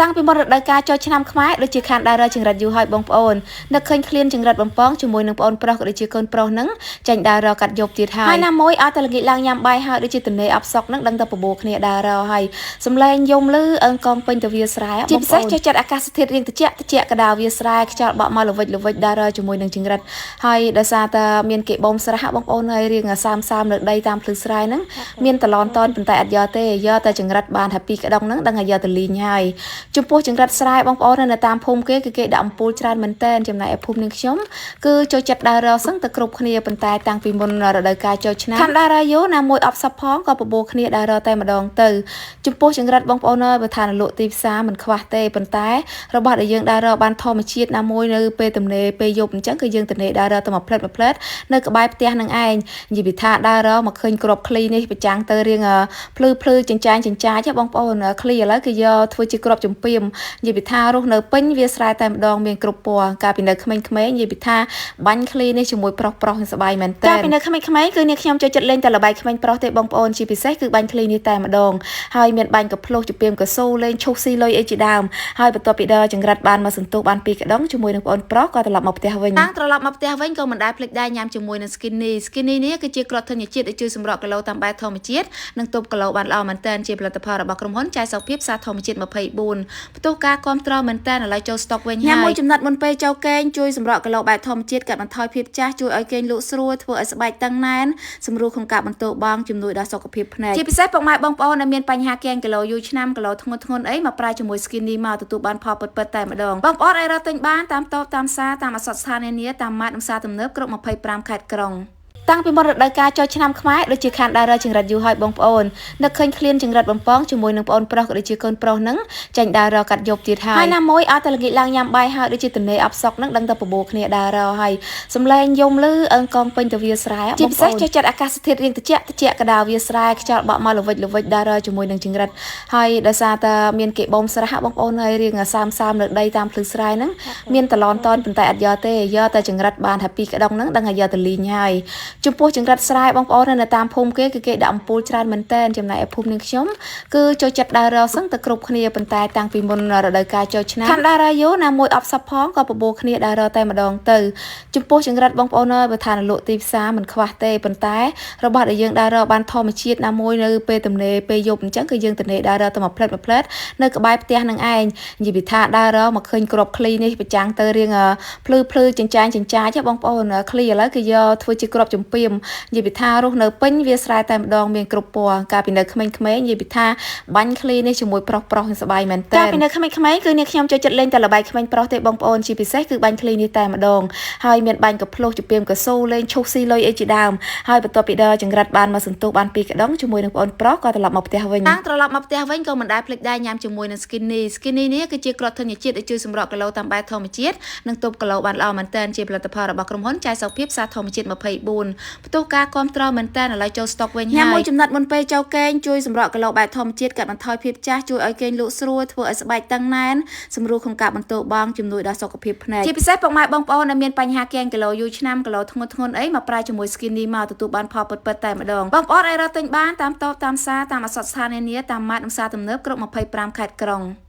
តាំងពីមុនរដូវកាលចូលឆ្នាំខ្មែរដូចជាខានដើររកចង្រិតយូរហើយបងប្អូននឹកឃើញឃ្លានចង្រិតបំពងជាមួយនឹងប្អូនប្រុសក៏ដូចជាកូនប្រុសហ្នឹងចាញ់ដើររកកាត់យប់ទៀតហើយហើយណាមួយឲ្យតែល្ងាចឡើងញ៉ាំបាយហើយដូចជាទនេអបសុកហ្នឹងដឹងតែបបួលគ្នាដើររកហើយសំឡេងយំលឺអឹងកងពេញទៅវាស្រែជាពិសេសចេះចិត្តអាកាសធាតុរៀងត្រជាក់ត្រជាក់កដាលវាស្រែខ្យល់បក់មកល្វិចល្វិចដើររកជាមួយនឹងចង្រិតហើយដោយសារតែមានគេបូមស្រះបងប្អូនហើយរៀងសាមសាមនៅដីតាមភ្លឺស្រែហ្នឹងមានតឡនតនប៉ុន្តែអត់យកទេយកតែចង្រិតបានថាពីរក្តុងហ្នឹងដឹងថាយកទៅលីងហើយ ចំពោះចង្រិតស្រែបងប្អូននៅតាមភូមិគេគឺគេដាក់អំពូលច្រើនមែនតែនចំណែកឯភូមិនាងខ្ញុំគឺចូលចិត្តដើររកសឹងទៅគ្រប់គ្នាប៉ុន្តែតាំងពីមុនរដូវកាលចូលឆ្នាំខានដើររយូណាមួយអបសពផងក៏បបួលគ្នាដើររកតែម្ដងទៅចំពោះចង្រិតបងប្អូនអើយបើថានលក់ទីផ្សារមិនខ្វះទេប៉ុន្តែរបស់ដែលយើងដើររកបានធម្មជាតិណាមួយនៅពេលទំនេរពេលយប់អញ្ចឹងគឺយើងទំនេរដើររកតែមួយផ្លែតមួយផ្លែតនៅក្បែរផ្ទះនឹងឯងនិយាយពីថាដើររកមកឃើញក្របឃ្លីនេះប្រចាំងទៅរៀងភ្លឺភ្លឺចិញ្ចាញចិញ្ចាចបងប្អូនឃ្លីឥឡូវគឺយកធ្វើជាក្របចម្ពាមនិយាយពីថារស់នៅពេញវាស្រែតែម្ដងមានគ្រប់ពណ៌កាលពីនៅក្មេងៗនិយាយពីថាបាញ់ឃ្លីនេះជាមួយប្រុសប្រុសសប្បាយមែនតើកាលពីនៅក្មេងៗគឺនេះខ្ញុំចូលចិត្តលេងតែល្បែងក្មេងប្រុសទេបងប្អូនជាពិសេសគឺបាញ់ឃ្លីនេះតែម្ដងហើយមានបាញ់កាភ្លោះជំពាមកស៊ូលេងឈូសស៊ីលុយអីជាដើមហើយបន្ទាប់ពីដើរចង្រិតបានមកសន្ទុះបានពីរក្ដុងជាមួយនឹងប្អូនប្រុសក៏ត្រឡប់មកផ្ទះវិញតាំងត្រឡប់មកផ្ទះវិញក៏មិនដែលភ្លេចដែរញ៉ាំជាមួយនឹង Skinny Skinny នេះគឺជាគ្រាប់ធញ្ញជាតិដែលជួយសម្រក់គីឡូតាមបែបធម្មជាតិនិងទប់គីឡូបានល្អមែនទែនជាផលិតផលរបស់ក្រុមហ៊ុនចែកសុខភាពសារធម្មជាតិ24ផ្ទុះការគ្រប់គ្រងមែនទែនឥឡូវចូលស្តុកវិញហើយញ៉ាំមួយចំណិតមុនពេលចូលគេងជួយសម្រក់គីឡូបែបធម្មជាតិកាត់បន្ថយភាពចាស់ជួយឲ្យគេងលក់ស្រួលធ្វើឲ្យស្បែកតឹងណែនសម្រួលក្នុងការបន្ទោបង់ជំនួយដល់សុខភាពភ្នែកជាពិសេសពុកម៉ែបងប្អូនដែលមានបញ្ហាកែងគីឡូយូរឆ្នាំគីឡូធ្ងន់ធ្ងន់អីមកប្រើជាមួយ Skinny មកទទួលបានផលពិតៗតែម្ដងបងប្អូនអាចរកទិញបានតាមតូបតាមផ្សារតាមឱសថស្ថាននានាតាមម៉ាតនិងផ្សារទំនើបគ្រប់25ខេត្តក្រុងតាំងពីមុនរដូវកាលចូលឆ្នាំខ្មែរដូចជាខានដើររកចង្រិតយូរហើយបងប្អូននឹកឃើញឃ្លានចង្រិតបំពងជាមួយនឹងប្អូនប្រុសក៏ដូចជាកូនប្រុសហ្នឹងចាញ់ដើររកកាត់យប់ទៀតហើយហើយណាមួយឲ្យតែល្ងាចឡើងញ៉ាំបាយហើយដូចជាទនេអបសុកហ្នឹងដឹងតែបបួលគ្នាដើររកហើយសំឡេងយំលឺអឹងកងពេញទៅវាស្រែជាពិសេសចេះចិត្តអាកាសធាតុរៀងត្រជាក់ត្រជាក់កដាលវាស្រែខ្យល់បក់មកល្វិចល្វិចដើររកជាមួយនឹងចង្រិតហើយដោយសារតែមានគេបូមស្រះបងប្អូនហើយរៀងសាមសាមនៅដីតាមភ្លឺស្រែហ្នឹងមានតឡនតនប៉ុន្តែអត់យកទេយកតែចង្រិតបានថាពីរក្តុងហ្នឹងដឹងថាយកទៅលីងហើយចំពោះចង្រិតស្រែបងប្អូននៅតាមភូមិគេគឺគេដាក់អំពូលច្រើនមែនតែនចំណែកឯភូមិនាងខ្ញុំគឺចូលចិត្តដើររកសឹងទៅគ្រប់គ្នាប៉ុន្តែតាំងពីមុនរដូវកាលចូលឆ្នាំខានដើររយូណាមួយអបសពផងក៏បបួលគ្នាដើររកតែម្ដងទៅចំពោះចង្រិតបងប្អូនអើយបើថានលក់ទីផ្សារមិនខ្វះទេប៉ុន្តែរបស់ដែលយើងដើររកបានធម្មជាតិណាមួយនៅពេលទំនេរពេលយប់អញ្ចឹងគឺយើងទំនេរដើររកតែមួយផ្លែតមួយផ្លែតនៅក្បែរផ្ទះនឹងឯងនិយាយពីថាដើររកមកឃើញក្របឃ្លីនេះប្រចាំងទៅរៀងភ្លឺភ្លឺចិញ្ចាញចិញ្ចាចបងប្អូនឃ្លីឥឡូវគឺយកធ្វើជាក្របចម្ពាមនិយាយពីថារស់នៅពេញវាស្រែតែម្ដងមានគ្រប់ពណ៌កាលពីនៅក្មេងៗនិយាយពីថាបាញ់ឃ្លីនេះជាមួយប្រុសប្រុសសប្បាយមែនតើកាលពីនៅក្មេងៗគឺនេះខ្ញុំចូលចិត្តលេងតែល្បែងក្មេងប្រុសទេបងប្អូនជាពិសេសគឺបាញ់ឃ្លីនេះតែម្ដងហើយមានបាញ់កាភ្លោះជំពាមកស៊ូលេងឈូសស៊ីលុយអីជាដើមហើយបន្ទាប់ពីដើរចង្រិតបានមកសន្ទុះបានពីរក្ដុងជាមួយនឹងប្អូនប្រុសក៏ត្រឡប់មកផ្ទះវិញតាំងត្រឡប់មកផ្ទះវិញក៏មិនដែលភ្លេចដែរញ៉ាំជាមួយនឹង Skinny Skinny នេះគឺជាគ្រាប់ធញ្ញជាតិដែលជួយសម្រក់គីឡូតាមបែបធម្មជាតិនិងទប់គីឡូបានល្អមែនទែនជាផលិតផលរបស់ក្រុមហ៊ុនចែកសុខភាពសារធម្មជាតិ24ផ្ទុះការគ្រប់គ្រងមែនតើឥឡូវចូលស្តុកវិញហើយញ៉ាំមួយចំណិតមុនពេលចូលគេងជួយសម្រក់គីឡូបែបធម្មជាតិកាត់បន្ថយភាពចាស់ជួយឲ្យគេងលក់ស្រួលធ្វើឲ្យស្បែកតឹងណែនសម្រួលក្នុងការបន្ទោបង់ជំនួយដល់សុខភាពភ្នែកជាពិសេសពុកម៉ែបងប្អូនដែលមានបញ្ហាកែងគីឡូយូរឆ្នាំគីឡូធ្ងន់ធ្ងន់អីមកប្រើជាមួយ Skinny មកទទួលបានផលពិតៗតែម្ដងបងប្អូនអាចរកទិញបានតាមតូបតាមផ្សារតាមឱសថស្ថាននានាតាមម៉ាតនិងផ្សារទំនើបគ្រប់25ខេត្តក្រុង។